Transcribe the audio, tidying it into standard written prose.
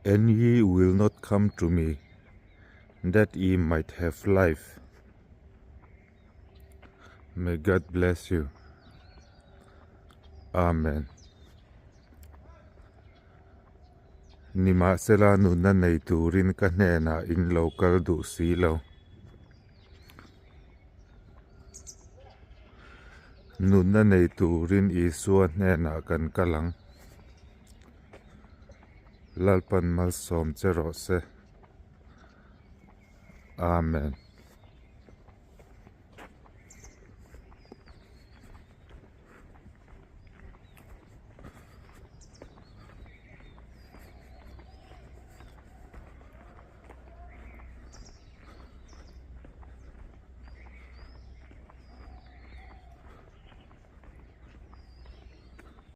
And ye will not come to me, that ye might have life. May God bless you. Amen. Nimahsela nunna nei turin ka hnenah in lo kal duh si lo. Nunna nei turin Isua hnenah kan kal ang. Lalpan malsawm che rawh se. Amen.